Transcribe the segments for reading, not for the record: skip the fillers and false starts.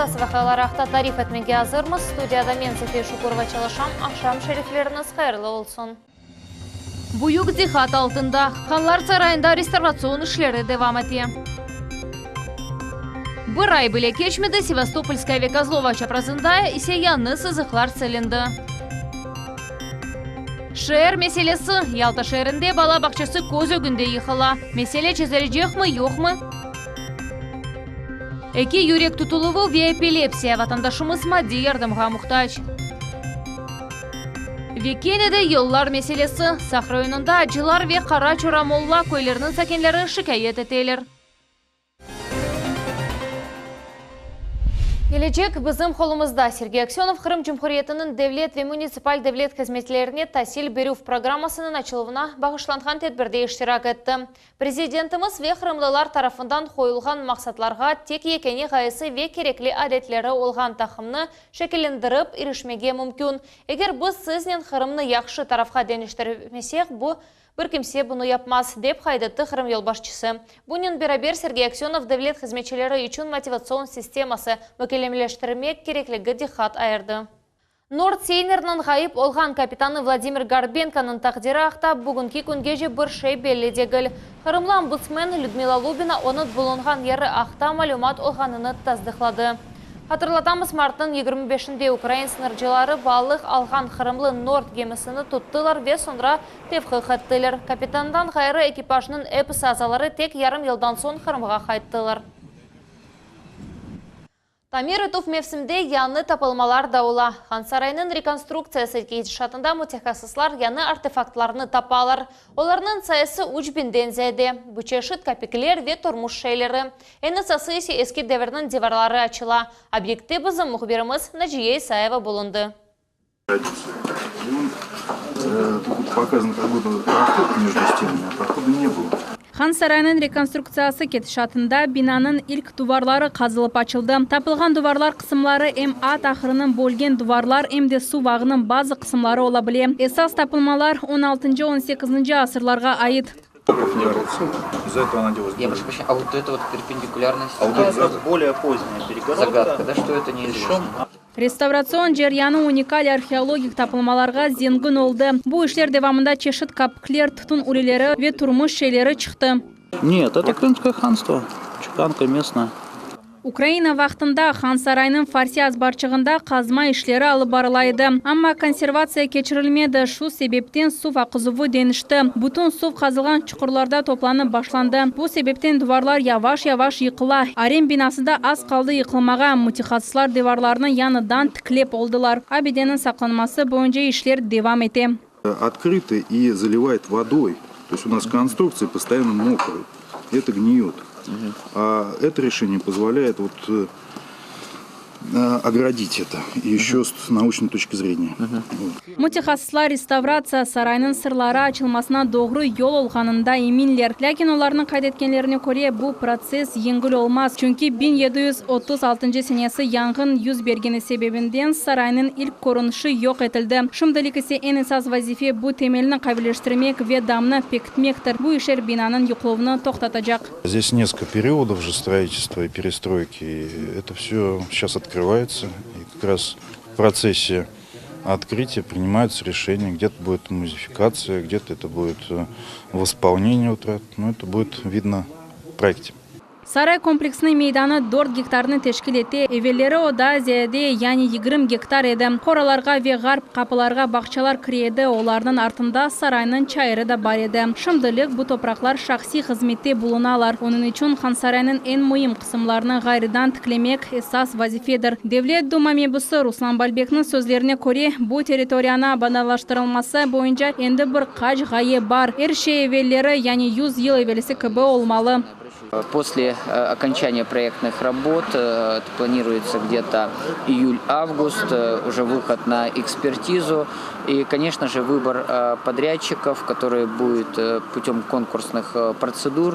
Esas vaqialar aqta tarif etmege azırmız. Studiyada men, Safiye Şukurova, çalışam. Aqşam şerifleriñiz hayırlı olsun. Büyük diqqat altında, Hanlar sarayında restavratsion işleri devam ete. Bir ay bile keçmedi, Sevastopolskaya ve Kozlova çaprazında ise yañı sızıqlar silindi. Şeer meselesi, Yalta şeerinde bala bağçası köz ögünde yıqıla. Mesele çezilecekmi, yoqmı? Eki yürek tutuluvı ve epilepsiya, vatandaşımız maddiy yardımğa muhtac. Ve kene de yollar meselesi, Saq rayonında Acılar ve Qara Çora Molla köyleriniñ sakinleri şikâyet eteler. Kelecek bizim qolumızda, Sergey Aksönov Qırım Cumhuriyetiniñ devlet ve munitsipal devlet hızmetlerine tasil berüv programmasınıñ açıluvına bağışlanğan tedbirde iştirak etti. Prezidentimiz ve qırımlılar tarafından qoyulğan maqsatlarğa tek yekâne ğayesi ve kerekli aletleri olğan taqımnı şekillendirip irişmege mümkün. Eger biz siznen Qırımnı yahşı tarafqa deñiştirmesek, bu bir kimse bunı yapmaz, dep qayd etti Qırım yolbaşçısı. Bunen beraber Sergey Aksönov devlet hızmetçileri içün motivatsion sisteması mükemmelleştirmek kerekligi diqqat ayırdı. Nord seynerniñ ğayıp olğan kapitanı Vladimir Gorbenkonıñ taqdiri aqta bugünki küngece bir şey belli degil. Qırımlı ombudsmen Lüdmila Lubina onıñ bulunğan yeri aqta malümat olğanını tasdıqladı. Hatırlatamız, martnıñ 25-nde ukrain sıñırcıları balıq alğan qırımlı Nord gemisini tuttılar ve soñra tevqif ettiler. Kapitandan ğayrı ekipajnıñ episi azaları tek yarım yıldan soñ Qırımğa qayttılar. Tamir etüv mevsimde yañı tapılmalar da ola. Hansaraynıñ rekonstruktsiyası ketişatında mütehassıslar yañı artefaktlarnı tapalar. Olarnıñ sayısı üç binden ziyade. Bu çeşit kapikler ve turmuş şeyleri. Eñ esası ise eski devirniñ divarları açıla. Obyektte bizim mühbirimiz Naciye İsayeva bulundı. Han saraynıñ rekonstruktsiyası ketişatında binanıñ ilk duvarları qazılıp açıldı. Tapılğan duvarlar qısımları em at ahırınıñ bölgen duvarlar, em de suv ağınıñ bazı qısımları ola bile. Esas tapılmalar on altıncı, on sekizinci asırlarğa ait. Restavratsion ceryanı unikal arheologik tapılmalarğa zengin oldı. Bu işler devamında çeşit kapikler, tütün üleleri ve turmuş şeyleri çıqtı. Net, eto Krımskoye hanstvo, çekanka mestnaya. Ukraina vaqtında Han saraynıñ farsi azbarçığında qazma işleri alıp barıla edi. Amma konservatsiya keçirilmedi, şu sebepten suv aqızuvı deñişti. Bütün suv qazılğan çuqurlarda toplanıp başlandı. Bu sebepten duvarlar yavaş-yavaş yıqıla. Arem binası da az qaldı yıqılmağa, mütehassıslar divarlarnı yañıdan tiklep oldılar. Abideniñ saqlanması boyunca işler devam ete. Otkrıto i zalivaet vodoy, to est u nas konstruktsiya postoyanno mokrıy, eto gniyot. A eto reşeniye pozvolâet vot ogradit eto eşö s nauçnoy toçki zreniya. Mütehassıslar restavratsiya saraynıñ sırları açılmasına doğru yol olğanında eminler. Lâkin olarnıñ qayd etkenlerine köre, bu protsess yengil olmaz, çünki 1736 senesi yanğın yüz bergeni sebebinden saraynıñ ilk körünişi yoq etildi. Şimdilik ise eñ esas vazife bu temelni qaviyleştirmek ve damnı pekitmektir. Bu işler binanıñ yıqıluvını toqtatacaq. Zdes neskolko periodov же stroitelstva i perestroyki, eto vsё seyças otkryvayetsya, i kak raz v protsesse Otkrytiya, prinimayutsya reşeniya, gde-to budet muzifikatsiya, gde-to eto budet vospolneniye utrat, no eto budet vidno v proekte. Saray kompleksiniñ meydanı dört gektarnı teşkil ete, evelleri o daa ziyade, yani 20 gektar edi. Qoralarğa ve ğarp qapılarğa bağçalar kire edi, olarnıñ artında saraynıñ çayırı da bar edi. Şimdilik bu topraqlar şahsiy hızmette bulunalar, onıñ içün Hansaraynıñ eñ müim qısımlarını ğayrıdan tiklemek esas vazifedir. Devlet Duma mebusı Ruslan Balbekniñ sözlerine köre, bu territoriyanı abadanlaştırılması boyunca endi bir qaç ğaye bar. Er şey evelleri, yani 100 yıl evelsi kibi olmalı. После okonçaniya proyektnıh rabot, planiruется gde-to iyül-avgust, уже выход на ekspertizu i, koneçno je, vıbor podrâdçikov, kotorıy budet putем konkursnıh protsedur,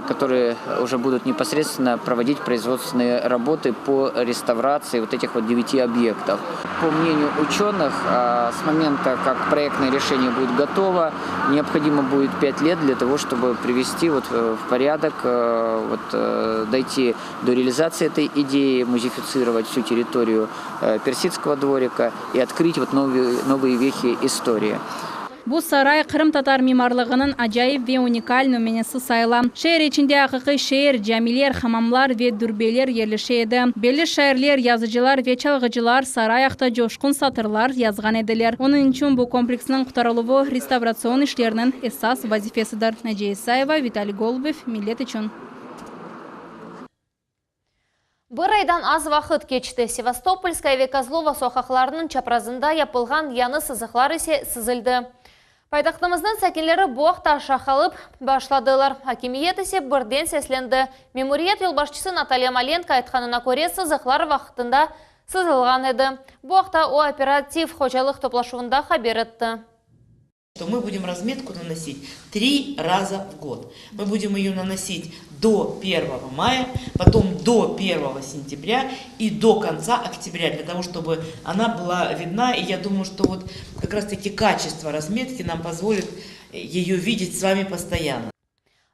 kotorıye uje budut neposredstvenno provodit proizvodstvennıye raboty po restavratsii vot etih vot devâti obyektov. Po mneniyu uçenıh, s momenta, kak proyektnoye reşeniye budet gotovo, neobhodimo budet pyat let dlâ togo, çtoby privesti vot v poryadok. вот, дойти до реализации этой идеи, музифицировать всю территорию Персидского дворика и открыть вот новые, новые вехи истории. Bu saray qırımtatar mimarlığınıñ acayip ve unikal nümünesi sayıla. Şeer içinde aqiqiy şeer, camiler, hamamlar ve dürbeler yerleşe edi. Belli şairler, yazıcılar ve çalğıcılar saray aqta coşqun satırlar yazğan ediler. Onıñ içün bu kompleksniñ qurtarıluvı restavratsion işlerniñ esas vazifesidir. Naciye İsayeva, Vitaliy Golubev, Millet içün. Bir aydan az vaqıt keçti. Sevastopolskaya ve Kozlova soqaqlarınıñ çaprazında yapılğan yañı sızıqlar ise sızıldı. Paytahtımıznıñ sakinleri bu aqta şaşalıp başladılar. Akimiyet ise birden seslendi. Memuriyet yolbaşçısı Natalya Malenko aytqanına köre, sızıqlar vaqtında sızılğan edi. Bu aqta o operativ hocalıq toplaşuvında haber etti. Что мы будем разметку наносить три раза в год. Мы будем ее наносить до 1 мая, потом до 1 сентября и до конца октября, для того, чтобы она была видна. И я думаю, что вот как раз-таки качество разметки нам позволит ее видеть с вами постоянно.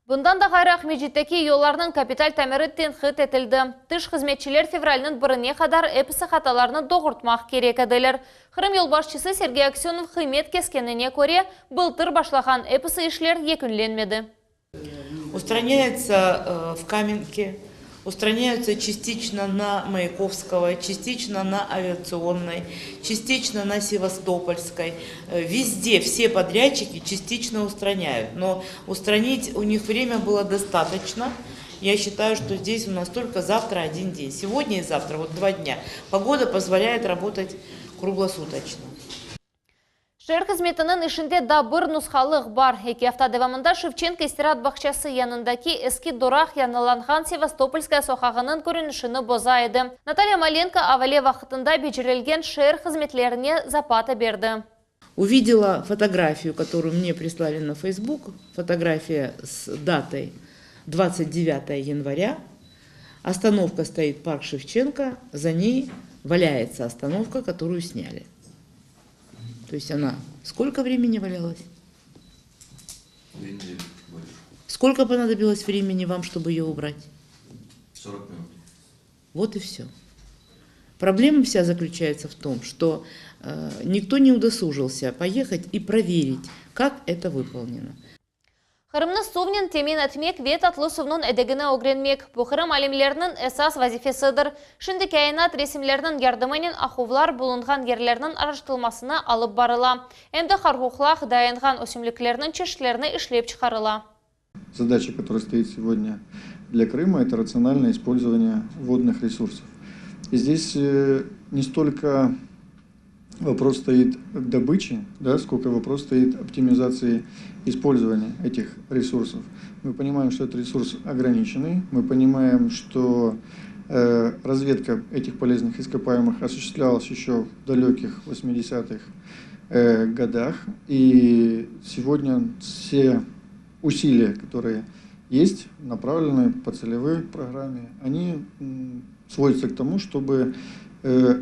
Bundan da ğayrı Aqmescitteki yollarnıñ kapital tamiri tenqit etildi. Tış hızmetçiler fevralniñ birine qadar episi hatalarnı doğurtmaq kerek ediler. Qırım yolbaşçısı Sergey Aksönov qıymet keskenine köre, bıltır başlağan episi işler yekünlenmedi. Устраняется в Каменке, устраняются частично на Маяковского, частично на Авиационной, частично на Севастопольской. Везде все подрядчики частично устраняют, но устранить у них время было достаточно. Я считаю, что здесь у нас только завтра один день. Сегодня и завтра, вот два дня. Погода позволяет работать круглосуточно. Şeer hızmetiniñ işinde daa bir nushalıq bar. 2 afta devamında Şevçenko istiraat bağçası yanındaki eski duraq yañılanğan Sevastopolskaya soqağınıñ körünişini boza edi. Natalya Malenko avale vaqtında becerilgen şeer hızmetlerine zapata berdi. Увидела фотографию, которую мне прислали на Facebook, фотография с датой 29 января. Остановка стоит парк Шевченко, за ней валяется остановка, которую сняли. То есть она сколько времени валялась? Сколько понадобилось времени вам, чтобы ее убрать? 40 минут. Вот и все. Проблема вся заключается в том, что никто не удосужился поехать и проверить, как это выполнено. Qırımnı suvnen temin etmek ve tatlı suvnıñ yedegini ögrenmek. Bu Qırım alimleriniñ esas vazifesidir. Şimdi kâinat resimleriniñ yardımınen aquvlar bulunğan yerlerniñ araştırılmasını alıp barıla. Em de qarğuqlaq dayanğan ösümliklerniñ çeşitlerini işlep çıqarıla. Задача, которая стоит сегодня для Крыма, это рациональное использование водных ресурсов. И здесь не столько вопрос стоит добычи, да, сколько вопрос стоит оптимизации использования этих ресурсов. Мы понимаем, что этот ресурс ограниченный, мы понимаем, что разведка этих полезных ископаемых осуществлялась еще в далеких 80-х годах, и сегодня все усилия, которые есть, направлены по целевой программе, они сводятся к тому, чтобы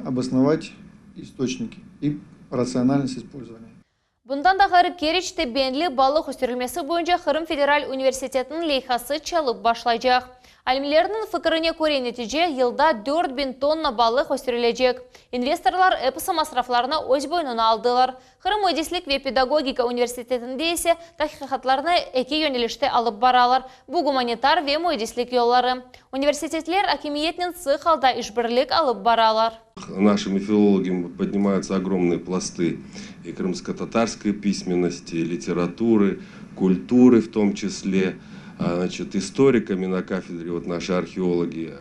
обосновать источники и рациональность использования. Bundan da ğayrı Keriçte benli balıq östürilmesi boyunca Qırım Federal Universitetiniñ leyhası çalışıp başlaycaq. Alimlerniñ fikrine köre netice yılda 4000 tonna balıq östürilecek. İnvestorlar episi masraflarını öz boynuna aldılar. Qırım Müendislik ve Pedagogika Universitetinde ise tahqiqatlarnı eki yönelişte alıp baralar. Bu gumanitar ve müendislik yolları. Universitetler akimiyetnen sıq alda işbirlik alıp baralar. Нашими филологами поднимаются огромные пласты и крымско-татарской письменности, литературы, культуры в том числе. Значит, историками на кафедре, вот наши археологи,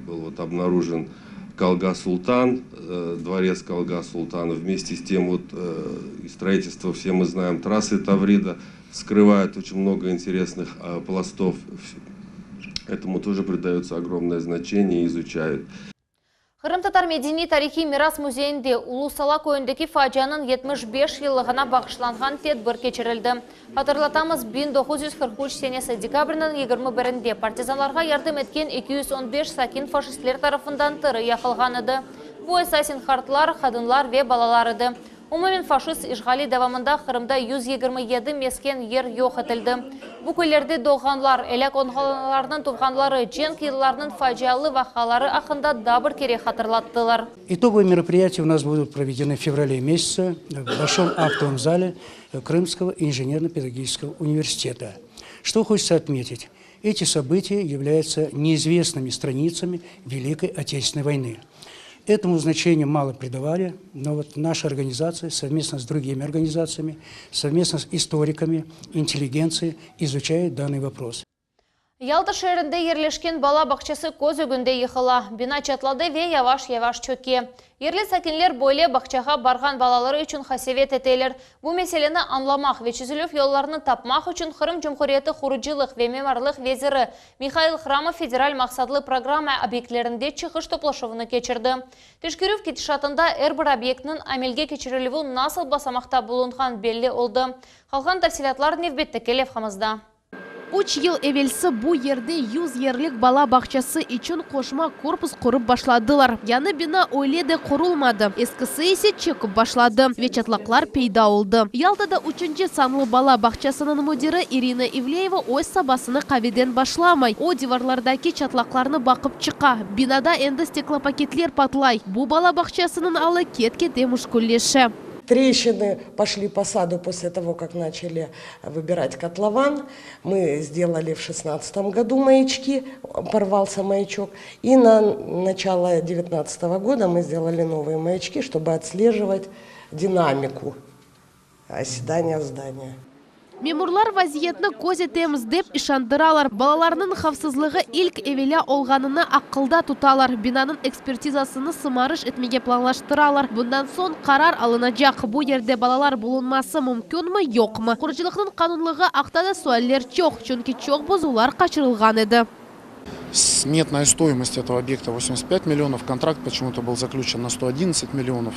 был вот обнаружен Калга-Султан, дворец Калга-Султана. Вместе с тем вот и строительство, все мы знаем, трассы Таврида вскрывают очень много интересных пластов. Этому тоже придается огромное значение и изучают. Qırımtatar medeniy tarihiy miras müzeyinde Ulu Sala köyündeki facianıñ 75 yıllığına bağışlanğan tedbir keçirildi. Hatırlatamız 1943 senesi dekabrniñ 21-nde partizanlarğa yardım etken 215 sakin faşistler tarafından tiri yaqılğan edi. Bu esasen qartlar, qadınlar ve balalar edi. Umumen faşist işğali devamında Qırımda 127 mesken yer yoq etildi. Bu köylerde doğğanlar, elâk olğanlarnıñ tuvğanları cenk yıllarınıñ facialı vaqiaları aqqında daa bir kere hatırlattılar. Итоговые мероприятия у нас будут проведены в феврале месяце в Большом актовом зале Крымского инженерно-педагогического университета. Что хочется отметить? Эти события являются неизвестными страницами Великой Отечественной войны. Этому значению мало придавали, но вот наша организация совместно с другими организациями, совместно с историками, интеллигенцией изучает данный вопрос. Yalta şeerinde yerleşken bala bağçası köz ögünde yıqıla. Bina çatladı ve yavaş-yavaş çöke. Yerli sakinler böyle bağçağa barğan balaları içün qasevet eteler. Bu meseleni añlamaq ve çezilüv yollarını tapmaq içün Qırım Cumhuriyeti qurucılıq ve mimarlıq veziri Mihail Hramov federal maqsatlı programma obyektlerinde çıqış toplaşuvını keçirdi. Teşkerüv ketişatında er bir obyektniñ amelge keçirilüvi nasıl basamaqta bulunğan belli oldı. Qalğan tafsilâtlar nevbetteki levhamızda. Üç yıl evelsi bu yerde 100 yerlik bala bağçası içün qoşma korpus qurıp başladılar. Yañı bina öyle de qurulmadı. Eskisi ise çökip başladı ve çatlaqlar peyda oldı. Yaltada üçünci sanlı bala bağçasınıñ müdiri İrina İvleyeva öz sabasını qaveden başlamay. O, divarlardaki çatlaqlarnı baqıp çıqa. Binada endi steklopaketler patlay. Bu bala bağçasınıñ alı ket-kete müşkülleşe. Трещины пошли по саду после того, как начали выбирать котлован. Мы сделали в шестнадцатом году маячки, порвался маячок. И на начало девятнадцатого года мы сделали новые маячки, чтобы отслеживать динамику оседания здания. Memurlar vaziyetni közetemiz dep işandıralar. Balalarnıñ havfsızlığı ilk evelâ olğanını aqılda tutalar. Binanıñ ekspertizasını sımarış etmege planlaştıralar. Bundan soñ qarar alınacaq. Bu yerde balalar bulunması mümkünmi, yoqmı? Qurucılıqnıñ qanunlığı aqta da sualler çoq, çünki çoq bozuvlar qaçırılğan edi. Сметная стоимость этого объекта 85 миллионов, контракт почему-то был заключен на 111 миллионов.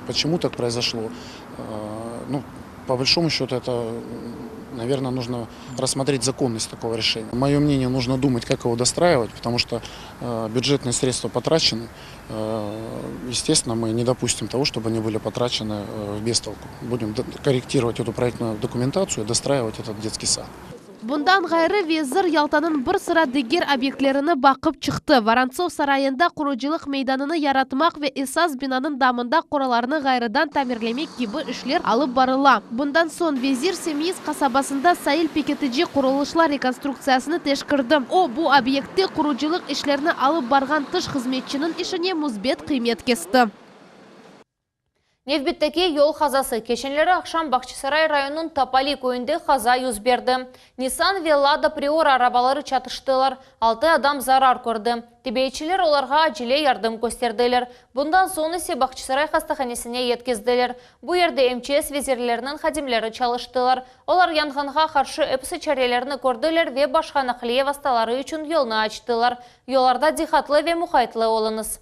Почему так произошло? Ну, по большому счету, это, наверное, нужно рассмотреть законность такого решения. Мое мнение, нужно думать, как его достраивать, потому что бюджетные средства потрачены. Естественно, мы не допустим того, чтобы они были потрачены без толку. Будем корректировать эту проектную документацию и достраивать этот детский сад. Bundan ğayrı vezir Yaltanıñ bir sıra diger obyektlerini baqıp çıqtı. Vorontsov sarayında qurucılıq meydanını yaratmaq ve esas binanıñ damında qoralarnı ğayrıdan tamirlemek kibi işler alıp barıla. Bundan soñ vezir Semyiz qasabasında sail pekitici qurulışlar rekonstruktsiyasını teşkirdi. O, bu obyektte qurucılıq işlerini alıp barğan tış hızmetçiniñ işine müsbet qıymet kesti. Nevbetteki yol qazası. Keçenleri aqşam Bağçasaray rayonınıñ Topali köyünde qaza yüz berdi. Nissan ve Lada Priora arabaları çatıştılar. Altı adam zarar kördi. Tibbiyetçiler olarğa acele yardım kösterdiler. Bundan soñ ise Bağçasaray hastahanesine yetkizdiler. Bu yerde MÇS vezirleriniñ hadimleri çalıştılar. Olar yanğınğa qarşı episi çarelerni kördiler ve başqa naqliye vastaları içün yolnı açtılar. Yollarda diqqatlı ve muqaytlı oluñız.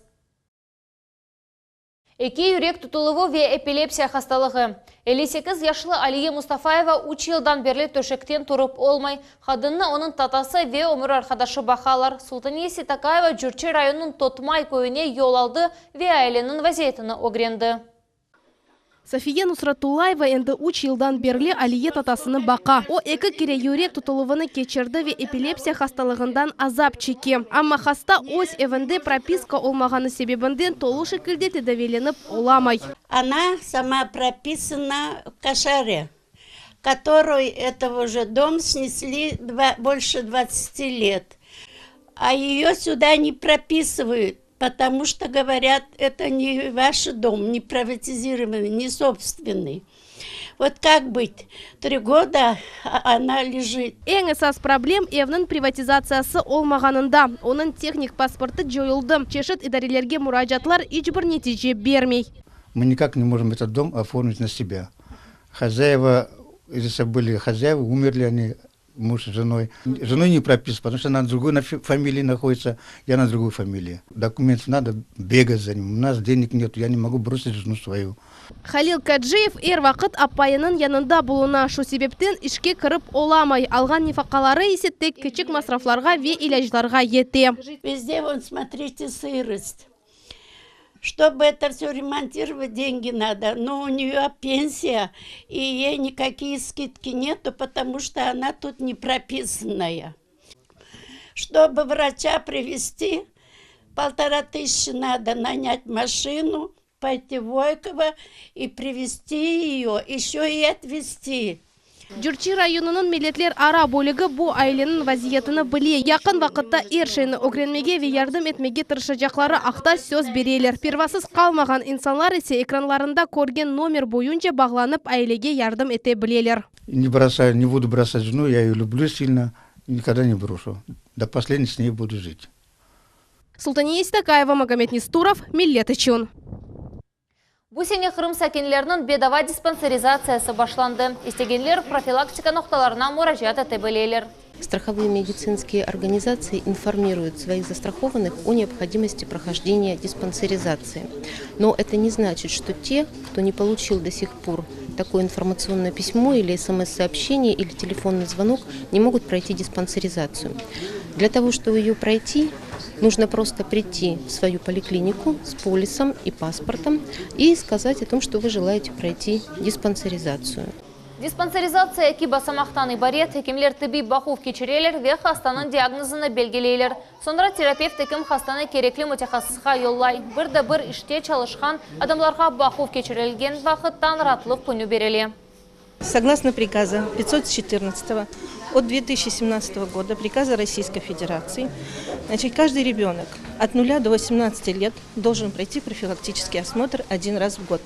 Eki yürek tutuluvı ve epilepsiya hastalığı. 58 yaşlı Aliye Mustafayeva üç yıldan berli töşekten turıp olmay. Qadınnı onıñ tatası ve ömür arqadaşı baqalar. Sultaniye Seytakayeva Cürçi rayonınıñ Totmay köyüne yol aldı ve aileniñ vaziyetini ögrendi. Safiye Nusratullayeva endi üç yıldan berli Aliye tatasını baqa. O, eki kere yürek tutuluvını keçirdi ve epilepsiya hastalığından azap çeke. Amma hasta öz evinde propiska olmağanı sebebinden tolu şekilde tedaviylenip olamay. Она сама прописана в Кошаре, который этого же дом снесли два, больше 20 лет. А ее сюда не прописывают, потому что говорят, это не ваш дом, не приватизированный, не собственный. Вот как быть? Три года она лежит. Eñ esas problem evniñ privatizatsiyası olmağanında. Onıñ tehnik pasportı coyuldı. Çeşit idarelerge muracaatlar iç bir netice bermey. Мы никак не можем этот дом оформить на себя. Хозяева, если были хозяева, умерли они, муж с женой. Женой не прописан, потому что она на другой фамилии находится, я на другой фамилии. Документов надо бегать за ним. У нас денег нет, я не могу бросить жену свою. Halil Kaciyev er vaqıt apayınıñ yanında buluna. Şu sebepten işke kirip olamay. Alğan nefaqaları ise tek kiçik masraflarğa ve ilâclarğa yete. Везде вон, смотрите, сырость. Чтобы это все ремонтировать, деньги надо. Но у нее пенсия, и ей никакие скидки нету, потому что она тут не прописанная. Чтобы врача привести, 1500 надо нанять машину, пойти в Войково и привести ее, еще и отвезти. Cürçi rayonınıñ milletler ara bölügi bu aileniñ vaziyetini bile, yaqın vaqıtta er şeyni ögrenmege ve yardım etmege tırışacaqları aqta söz bereler. Pervasız qalmağan insanlar ise ekranlarında körgen nomer boyunca bağlanıp ailege yardım ete bileler. Не бросаю, не буду бросать жену, я ее люблю сильно, никогда не брошу. До последнего с ней буду жить. Sultaniye Stakayeva, Magomed Nesturov, Millet içün. Bu sene Qırım sakinleriniñ bedava dispanserizatsiyası başlandı. İstegenler profilaktika noqtalarına muracaat ete bileler. Страховые медицинские организации информируют своих застрахованных о необходимости прохождения диспансеризации. Но это не значит, что те, кто не получил до сих пор такое информационное письмо или смс-сообщение или телефонный звонок, не могут пройти диспансеризацию. Для того, чтобы ее пройти, нужно просто прийти в свою поликлинику с полисом и паспортом и сказать о том, что вы желаете пройти диспансеризацию. Dispanserizatsiya eki basamaqtan ibaret, ekimler tibbiy baquv keçireler ve hastanıñ diagnozını belgileyler. Soñra terapevt ekim hastanı kerekli mütehassısqa yollay. Bir de bir işte çalışqan adamlarğa baquv keçirilgen vaqıttan raatlıq künü berile. Согласно приказа 514 от 2017 года, приказа Российской Федерации, значит, каждый ребенок от 0 до 18 лет должен пройти профилактический осмотр один раз в год.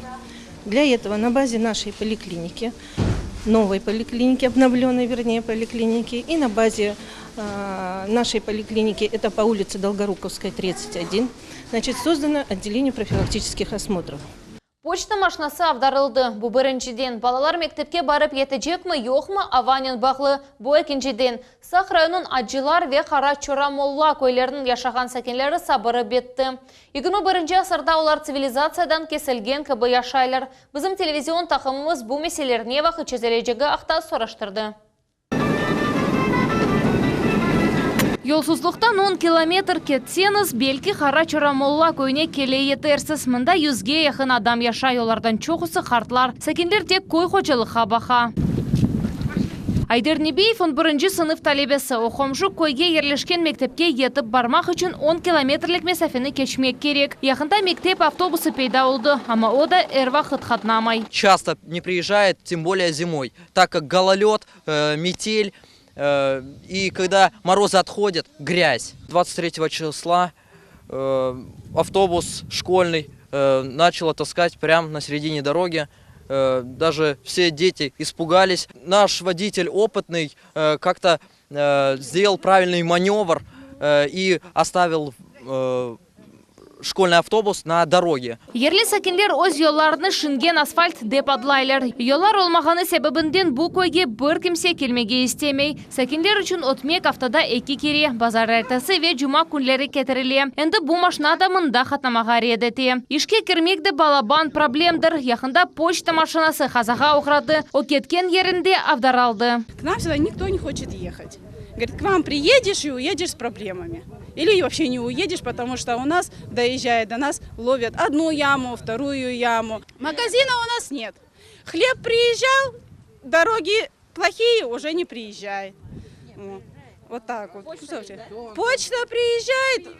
Для этого на базе нашей поликлиники, новой поликлиники, обновленной, вернее, поликлиники, и на базе э, нашей поликлиники, это по улице Долгоруковской, 31, значит, создано отделение профилактических осмотров. Poçta maşinası avdarıldı. Bu birinciden. Balalar mektepke barıp yetecekmi, yoqmı, avanen bağlı. Bu ekinciden. Saq rayonınıñ Acılar ve Qara Çora Molla köyleriniñ yaşağan sakinleri sabırı bitti. 21 asırda olar tsivilizatsiyadan kesilgen kibi yaşaylar. Bizim televizion taqımımız bu meseleler ne vaqıt çezilecegi aqta soraştırdı. Yolsuzlıqtan 10 kilometr ketseñiz, belki Qara Çora Molla köyüne kele yetersiz. Mında yüzge yaqın adam yaşay, olardan çoqusı qartlar. Sakinler tek köy hocalıqqa baqa. Ayder Nebiyev 11 sınıf talebesi. O qomşu köyge yerleşken mektepke yetip barmaq içün 10 kilometrlik mesafeni keçmek kerek. Yaqında mektep avtobusı peyda oldı, amma o da er vaqıt qatnamay. Часто не приезжает, тем более зимой, так как гололед, э, метель, э, и когда морозы отходят, грязь. 23 числа э, автобус школьный э, начало таскать прямо на середине дороги. Э, даже все дети испугались. Наш водитель опытный э, как-то э, сделал правильный маневр э, и оставил э, школьный автобус на дороге. Yerli sakinler öz yollarını şingen asfalt dep adlaylar. Yollar olmağanı sebebinden bu köyge bir kimse kelmege istemey. Sakinler içün ötmek aftada eki kere bazarertesi ve cuma künleri ketirile. Endi bu maşina da mında qatnamağa red ete. İşke kirmek de balaban problemdir. Yaqında poçta maşinası qazağa oğradı. O ketken yerinde avdarıldı. К нам сюда никто не хочет ехать. Говорит, к вам приедешь и уедешь с проблемами. Или вообще не уедешь, потому что у нас, доезжая до нас, ловят одну яму, вторую яму. Магазина у нас нет. Хлеб приезжал, дороги плохие, уже не приезжает. Вот, вот так вот. Слушайте, Почта приезжает,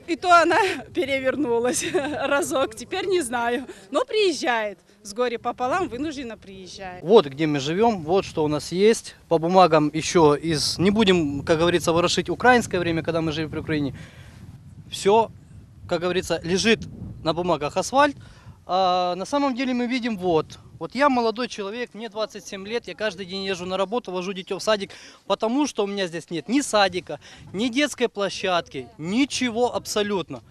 и то она перевернулась разок, теперь не знаю. Но приезжает. С горя пополам вынуждена приезжает. Вот где мы живем, вот что у нас есть. По бумагам еще из... Не будем, как говорится, ворошить украинское время, когда мы жили при Украине. Все, как говорится, лежит на бумагах асфальт. А на самом деле мы видим вот. Вот я молодой человек, мне 27 лет, я каждый день езжу на работу, вожу детей в садик, потому что у меня здесь нет ни садика, ни детской площадки, ничего абсолютно.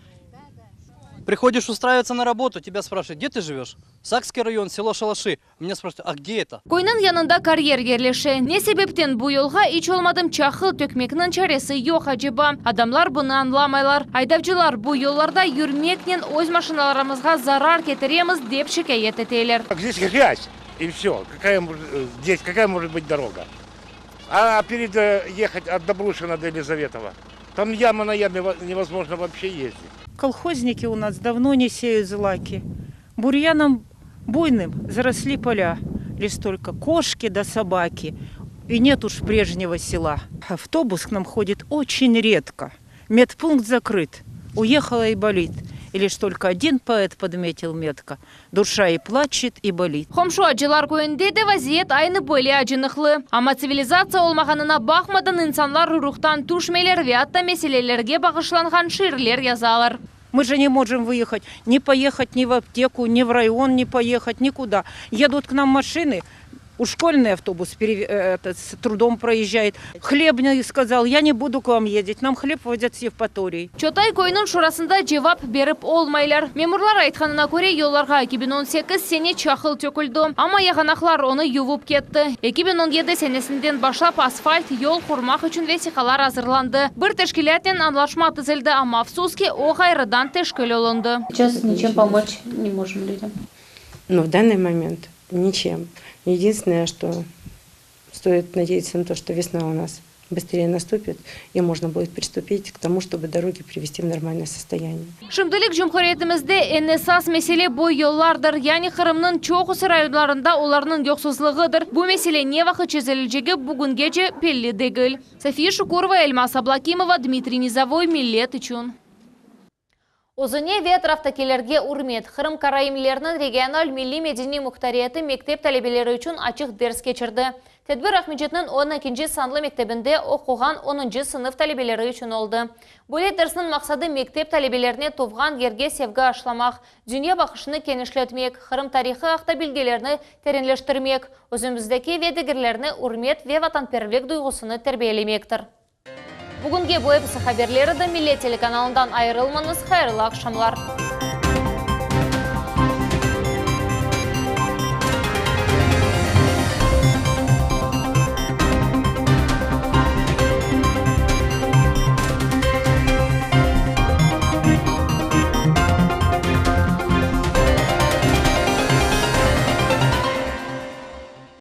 Приходишь устраиваться на работу, тебя спрашивают, где ты живешь? Сакский район, село Шалаши. Меня спрашивают, а где это? Köyniñ yanında karyer yerleşe. Ne sebepten bu yolğa iç olmadım çaqıl tökmekniñ çaresi yoq aceba. Adamlar bunı añlamaylar. Aydavcılar bu yollarda yürmeknen öz maşinalarımızğa zarar ketiremiz dep şikâyet eteler. Здесь грязь, и все. Какая, может- э, здесь какая может быть дорога? А перед э, ехать от Добрушина до Елизаветова, там яма на яме во- невозможно вообще ездить. Kolhozniki u nas davno ne seyut zlaki, Buryanom buynım zarosli polâ, Liş tolko koşki da sobaki, I net uş prejnego sela. Avtobus k nam hodit oçen redko, Medpunkt zakrıt, uehala Aybolit, I liş tolko odin poet podmetil metko, Duşa i plaçet, i bolit. Qomşu Acılar köyünde de vaziyet aynı böyle acınıqlı. Amma tsivilizatsiya olmağanına baqmadan insanlar ruhtan tüşmeyler ve atta meselelerge bağışlanğan şiirler yazalar. Мы же не можем выехать, не поехать ни в аптеку, ни в район не поехать, никуда. Едут к нам машины, уж школьный автобус этот, с трудом проезжает. Хлебный сказал, я не буду к вам ездить, нам хлеб возят с Евпатории. Çotay köyüniñ şurasında cevap berip olmaylar. Memurlar aytqanına köre, yollarğa 2018 sene çaqıl töküldi, amma yağanaqlar onı yuvıp ketti. 2017 senesinden başlap asfalt yol qurmaq içün vesiqalar azırlandı. Bir teşkilâtnen añlaşma tizildi, amma afsus ki, o ğayrıdan teşkil olundı. Сейчас ничем помочь не можем людям. Но в данный момент ничем. Единственное, что стоит надеяться на то, что весна у нас быстрее наступит, и можно будет приступить к тому, чтобы дороги привести в нормальное состояние. Şimdilik cumhuriyetimizde eñ esas mesele bu yollardır, yani Qırımnıñ çoqusı rayonlarında olarnıñ yoqsuzlığıdır. Bu mesele ne vaqıt çezilecegi bugüngece belli degil. Safiye Şukurova, Elmaz Ablakimova, Dmitriy Nizovoy, Millet içün. Özüne ve etraftakilerge ürmet, Qırım karaimleriniñ regional milliy-medeniy muhtariyeti mektep talebeleri içün açıq ders keçirdi. Tedbir Aqmescitniñ on ekinci sanlı mektebinde oquğan onuncı sınıf talebeleri içün oldı. Böyle dersniñ maqsadı mektep talebelerine tuvğan yerge sevgi aşlamaq, dünya baqışını kenişletmek, Qırım tarihı aqta bilgilerni terenleştirmek, özümizdeki ve digerlerni ürmet ve vatanperverlik duyğusını terbiyelemektir. Bugünge bu episi haberler edi. Millet telekanalından ayırılmañız, hayırlı aqşamlar!